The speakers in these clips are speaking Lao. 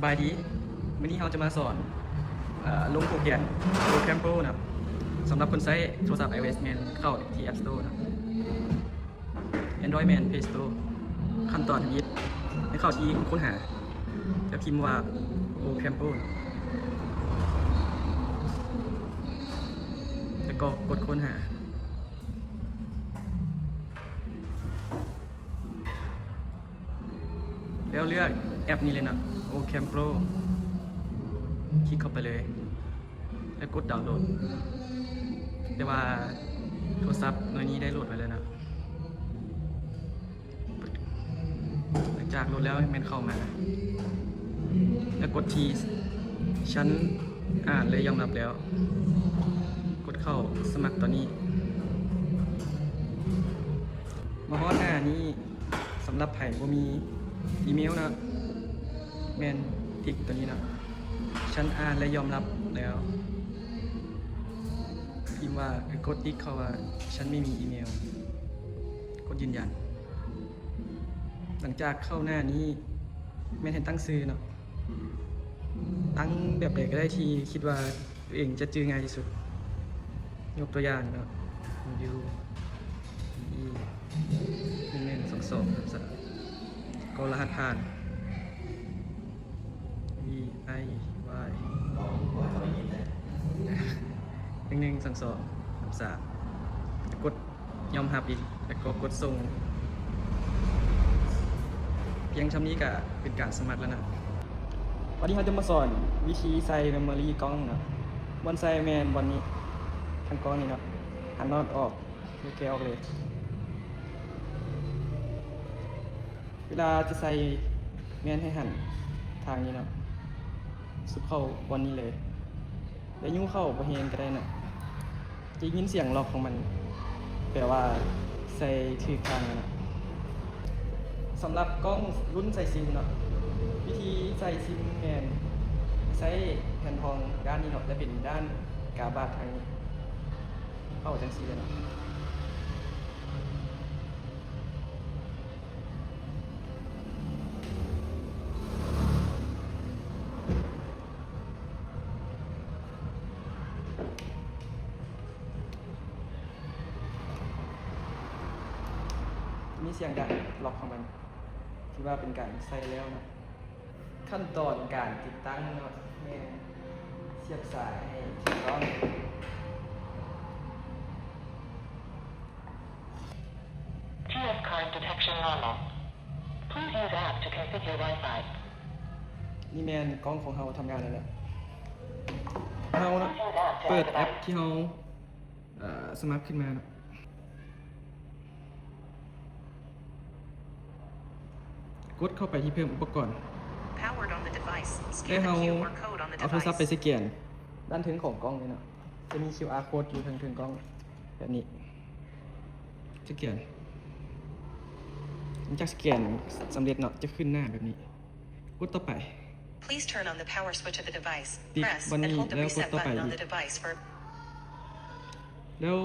ສະບາຍດີ, ມື້ນີ້ເຮົາຈະມາສອນ ເອີ ລົງໂປຣແກຣມ Pro Cam Pro ນະ. ສຳລັບຄົນໃຊ້ໂທລະສັບ iOS ແມ່ນເຂົ້າທີ່ App Store ນະ, Android ແມ່ນ Play Store. ຂັ້ນຕອນທຳອິດ ໃຫ້ເຂົ້າທີ່ຄົ້ນຫາ ແລ້ວພິມວ່າ Pro Cam Pro ນະ ແລ້ວກໍກົດຄົ້ນຫາ. ແລ້ວເລືອກແອັບນີ້ເລີຍນະ Pro Cam Pro ຄລິກເຂົ້າໄປເລີຍ ແລ້ວກົດດາວໂຫຼດ. ແຕ່ວ່າໂທລະສັບໜ່ວຍນີ້ໄດ້ໂຫຼດໄວ້ແລ້ວນະ. ຫຼັງຈາກໂຫຼດແລ້ວແມ່ນເຂົ້າມາ ແລ້ວກົດທີ່ "ສັນອ່ານ ແລະ ຍອມຮັບແລ້ວ". ກົດເຂົ້າສະໝັກຕອນນີ້. ມາຮອດໜ້ານີ້ ສຳລັບໃຜບໍ່ມີອີເມວນະ ແມ່ນຕິກໂຕນີ້ນະ "ສັນອ່ານ ແລະ ຍອມຮັບແລ້ວ". ພິມວ່າ ເອີ ກົດຕິກເຂົ້າວ່າ "ສັນໄມ່ມີອີເມວ". ກົດຢືນຢັນ. ຫຼັງຈາກເຂົ້າໜ້ານີ້ ແມ່ນໃຫ້ຕັ້ງຊື່ເນາະ, ຕັ້ງແບບໃດກໍໄດ້ທີ່ຄິດວ່າ ຕົວເອງຈະຈື່ງ່າຍທີ່ສຸດ. ຍົກຕົວຢ່າງເນາະ U E ໜຶ່ງໜຶ່ງສອງສອງສາມ ກໍລະຫັດຜ່ານ V I Y ໜຶ່ງໜຶ່ງສອງສອງສາມ ກົດ ຍອມຮັບອີກ ແລ້ວກໍກົດສົ່ງ. ພຽງຊ່ຳນີ້ກະເປັນການສະໝັກແລ້ວນະ. ວັນນີ້ເຮົາຈະມາສອນວິທີໃສ່ເມມໂມຣີກ້ອງນະ. ບ່ອນໃສ່ແມ່ນບ່ອນນີ້ ທາງກ້ອງນີ້ເນາະ, ຫັນນອດອອກ ແກະອອກເລີຍ. ເວລາຈະໃສ່ແມ່ນໃຫ້ຫັນທາງນີ້ເນາະ, ຊຸບເຂົ້າບ່ອນນີ້ເລີຍ ແລະ ຍູ້ເຂົ້າບໍ່ແຮງກໍໄດ້ນະ, ຈະໄດ້ຍິນສຽງລັອກຂອງມັນ ແປວ່າໃສ່ຖືກທາງແລ້ວນະ. ສຳລັບກ້ອງລຸ້ນໃສ່ຊິມເນາະ, ວິທີໃສ່ຊິມແມ່ນໃຊ້ແຜ່ນທອງດ້ານນີ້ເນາະ ແລະ ເປັນດ້ານກາບາດທາງນີ້ ເຂົ້າຈັ່ງຊີ້ເລີຍເນາະ. ມີສຽງດັງລັອກຂອງມັນ ຖືວ່າເປັນການໃສ່ແລ້ວເນາະ. ຂັ້ນຕອນການຕິດຕັ້ງເນາະ ແມ່ນສຽບສາຍໃຫ້ຖືກຕ້ອງ. T F card detection normal. Please use app to configure Wi-Fi. ນີ້ແມ່ນກ້ອງຂອງເຮົາທຳງານແລ້ວນະ. ເຮົານະ ເປີດແອັບທີ່ເຮົາ ເອີ ສະໝັກຂຶ້ນມາເນາະ. ກົດເຂົ້າໄປທີ່ເພີ່ມອຸປະກອນ Powered on the device. ແລ້ວ Scan ເຮົາ the Q R code on the ເອົາໂທລະສັບໄປ device. ສະແກນດ້ານເທິງຂອງກ້ອງນີ້ເນາະ, ຈະມີ QR code ຢູ່ເທິງໆກ້ອງແບບນີ້. ສະແກນ. ຫຼັງຈາກສະແກນສຳເລັດເນາະ ຈະຂຶ້ນໜ້າແບບນີ້. ກົດຕໍ່ໄປ. Please turn on the power switch of the device. ຕິດ Press ບ່ອນນີ້ and hold the ແລ້ວກົດ reset ຕໍ່ໄປ button on ອີກ the device for ແລ້ວ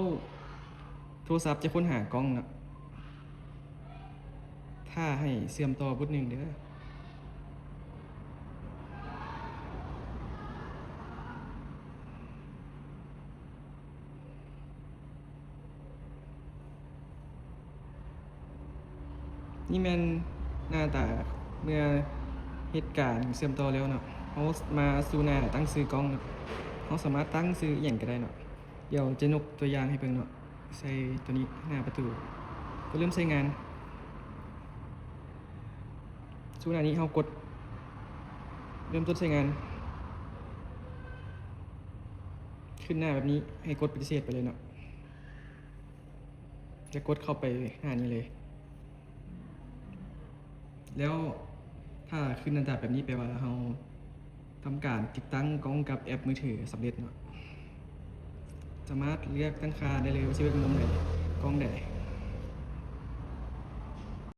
ໂທລະສັບຈະຄົ້ນຫາກ້ອງເນາະ. ຖ້າໃຫ້ເຊື່ອມຕໍ່ບຸດໜຶ່ງເດີ້. ນີ້ແມ່ນໜ້າຕາເມື່ອເຮັດການເຊື່ອມຕໍ່ແລ້ວເນາະ. ເຮົາມາສູ່ໜ້າຕັ້ງຊື່ກ້ອງເນາະ. ເຮົາສາມາດຕັ້ງຊື່ອີ່ຫຍັງກໍໄດ້ເນາະ. ດຽວຈະຍົກຕົວຢ່າງໃຫ້ເບິ່ງເນາະ. ໃສ່ຕົວນີ້ ໜ້າປະຕູ ກໍເລີ່ມໃຊ້ງານ. ສູ່ໜ້ານີ້ເຮົາກົດເລີ່ມຕົ້ນໃຊ້ງານ. ຂຶ້ນໜ້າແບບນີ້ ໃຫ້ກົດປະຕິເສດໄປເລີຍເນາະ. ຈະກົດເຂົ້າໄປໜ້ານີ້ເລີຍ. ແລ້ວຖ້າຂຶ້ນໜ້າຕາແບບນີ້ ແປວ່າເຮົາທຳການຕິດຕັ້ງກ້ອງກັບແອັບມືຖືສຳເລັດເນາະ. ສາມາດເລືອກຕັ້ງຄ່າໄດ້ເລີຍວ່າຊິເບິ່ງມຸມໃດ ກ້ອງໃດ.